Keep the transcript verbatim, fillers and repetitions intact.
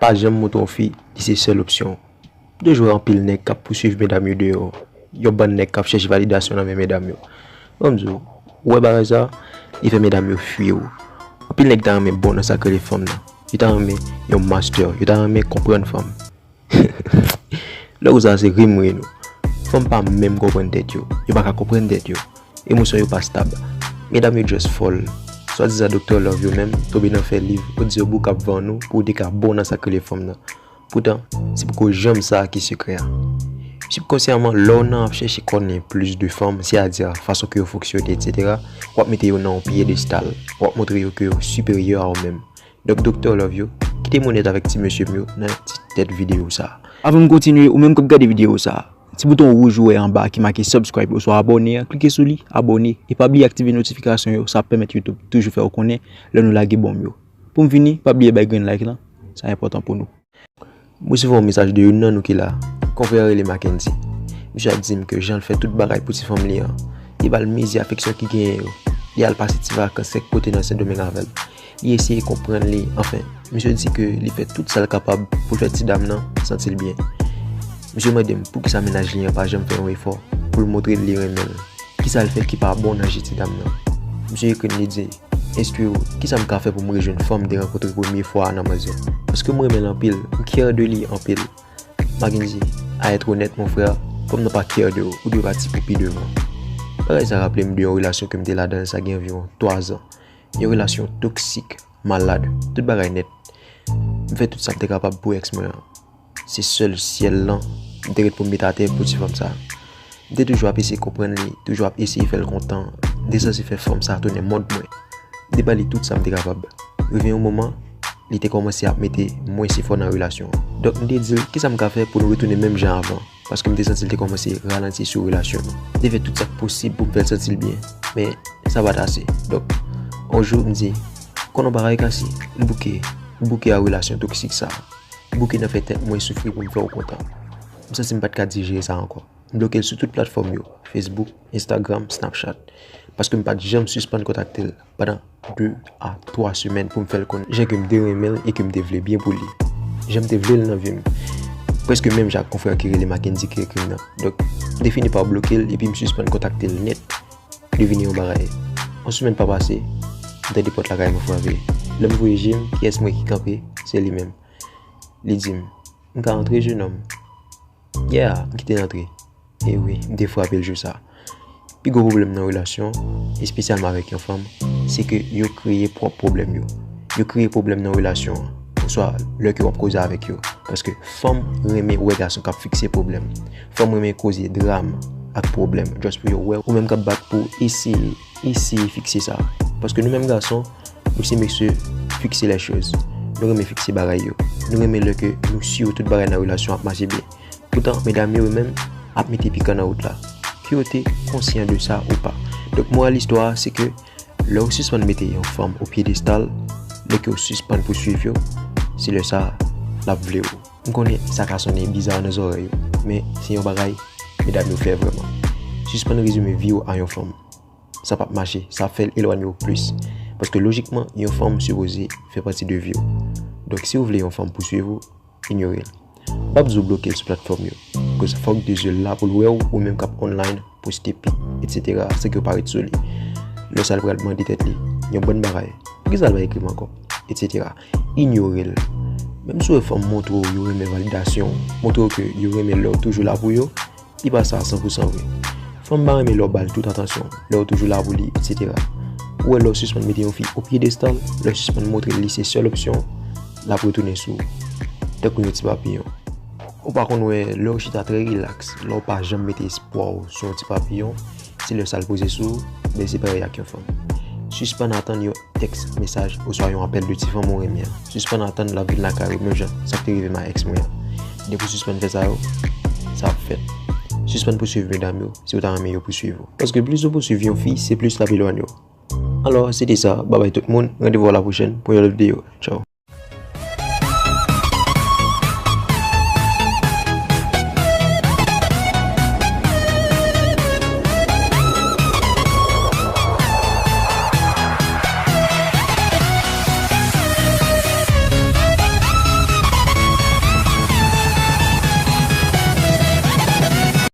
pa janm montre yon fi li se sèl opsyon w. M toujou wè anpil nèg k ap pouswiv medam yo deyò. Yon bann nèg k ap chèche validasyon nan men medam yo. Ban m di w, ou wè bagay sa, li fè medam yo fwi w. Anpil nèg ta renmen bon nan sa k rele fanm nan. Yo ta renmen yon master, yo ta renmen konprann fanm. Lè ou sa se ri m ri nou. Fanm pa menm konprann tèt yo. Yo pa ka konprann tèt yo. Emosyon yo pa stab. Medam yo just fòl. Swadizan doktè love yo menm tonbe nan fè liv audiobou k ap vann ou pou w te ka bon nan sa k rele fanm nan. Poutan, se poko janm sa ki sekrè a. Sibkonsyaman, lè w nan ap chèche konnen plis de fanm, sètadi fason ke yo fonksyone, etsetera, w ap mete yo nan yon pyedestal, w ap montre yo ke yo siperyè a ou menm. Donk, doktè love yo, kite m onèt avèk ti mesye m yo nan ti tèt videyo sa. Avan m kontinye, ou menm k ap gade videyo sa, ti bouton wouj ou wè anba ki make subscribe oswa abòne a, klike sou li, abòne, e pa bliye aktive notifikasyon yo, sa ap pèmèt YouTube toujou fè w konnen lè nou lage bonm yo. Pou m fini, pa bliye bay grenn like lan, sa enpòtan pou nou. M resevwa yon mesaj de youn nan nou ki la. Konfrè an rele Mackendy. Misye ap di m ke jan l fè tout bagay pou ti fanm li an. Li ba l mizi afeksyon ki genyen yo. Li al pase ti vakans kèk kote nan Sendomeng avè l. Li eseye konprann li, anfen, misye di ke li fè tout sa l kapab pou l fè ti dam nan santi l byen. Misye mande m poukisa mennaj li an pa janm fè yon efò pou l montre l li renmen l. Kisa l fè ki pa bon nan je ti dam nan? Misye ekri m, li di, Instwi w, kisa m ka fè pou m rejwenn fanm m te rankontre premye fwa a nan manzè? Paske m renmen l anpil, m kyè de li anpil. Mackendy, à être honnête, mon frère, fanm nan pa kyè de ou, ou dwe pati pou pi devan. Bagay sa raple m de yon relasyon ke m te ladan l, sa gen anviwon twa zan. Yon relasyon toksik, malad, tout bagay nèt. M fè tout sa m te kapab pou èks mwen an. Se sèl syèl lan m te ret pou m met atè pou ti fanm sa. M te toujou ap eseye konprann li, toujou ap eseye fè l kontan. M te sanse fè fanm sa tounen mond mwen. M te ba li tout sa m te kapab. Rive yon moman, li te kòmanse ap mete mwens efò nan relasyon an. Donk, m te di l, kisa m ka fè pou nou retounen menm jan avan? Paske m te santi l te kòmanse ralanti sou relasyon nou. M te fè tout sa k posib pou m fè l santi l byen, men sa pa t ase. Donk, yon jou, m di, konn yon bagay, Cassie, m bouke, m bouke a relasyon toksik sa. M bouke nan fè tèt mwen soufri pou m fè w kontan. M santi m pa t ka dijere sa ankò. M bloke l sou tout platfòm yo, Facebook, Instagram, Snapchat. Paske m pa t janm sispann kontakte l pandan de a twa semèn pou m fè l konn jan ke m te renmen l e ke m te vle byen pou li. Jan m te vle l nan vi m. Prèske menm jan ak konfrè ki rele Mackendy ki ekri m nan. Donk, m te fini pa bloke l epi m sispann kontakte l nèt. Li vini yon bagay. Yon semèn pa pase, m tande pòt lakay mwen frape. Lè m voye je m, kiyès m wè ki kanpe? Se li menm. Li di m, m ka antre, jenòm? Yeah, m kite l antre. E wi, m te frape l jou sa. Pi gwo pwoblèm nan relasyon, espesyalman avèk yon fanm, se ke yo kreye pwòp pwoblèm yo. Yo kreye pwoblèm nan relasyon an, oswa lè ke w ap koze avèk yo. Paske fanm renmen wè gason k ap fikse pwoblèm. Fanm renmen koze dram ak pwoblèm, just pou yo wè ou menm k ap bat pou eseye, eseye fikse sa. Paske nou menm gason, nou se mesye fikse les choses. Nou renmen fikse bagay yo. Nou renmen lè ke nou si tout bagay nan relasyon ap mache byen. Poutan, medam yo, yo menm, ap mete pikan nan wout la. Ke yo te konsyan de sa ou pa. Donk, moral istwa a, se ke lè w sispann mete yon fanm o pyedestal, lè ke w sispann pouswiv yo, se lè sa a, l ap vle w. M konnen sa ka sonnen biza nan zòrèy ou, men se yon bagay medam yo fè vrèman. Sispann rezime vi w a yon fanm. Sa p ap mache, sa ap fè l elwanye w plis. Paske lojikman, yon fanm sipoze fè pati de vi w. Donk, si w vle yon fanm pouswiv ou, inyore l. M p ap di w bloke l sou platfòm yo. Cause fòk de zye l la pou l wè w, ou menm k ap online, poste pic, etsetera, san ke w pa ret sou li. Lè sa l pral mande tèt li yon bann bagay. Poukisa l pa ekri m ankò? Etsetera. Inyore l. Menm si w wè fanm montre w yo renmen validasyon, montre w ke yo renmen lè w toujou la pou yo, li pa sa a san pou san vre. Fanm pa renmen lè w ba l tout atansyon, lè w toujou la pou li, etsetera. Ou wè lè w sispann mete yon fi o pyedestal, lè w sispann montre l li se sèl opsyon, l ap retounen sou w. Tankou yon ti papiyon. Ou pa konn wè lè w chita trè rilaks, lè w pa janm mete espwa w sou yon ti papiyon, se lè sa l poze sou ou, men se parèy ak yon fanm. Sispann atann yon tèks, mesaj, oswa yon apèl de ti fanm ou renmen an. Sispann atann l ap vin lakay ou menm jan sa k te rive m a èks mwen an. Depi w sispann fè sa yo, sa ap fèt. Sispann pouswiv medam yo, si w ta renmen yo pouswiv ou. Paske plis ou pouswiv yon fi, se plis l ap elwanye w. Alò, se te sa. Babay tout moun. Randevou a la pwochèn pou yon lòt videyo. Tchaw.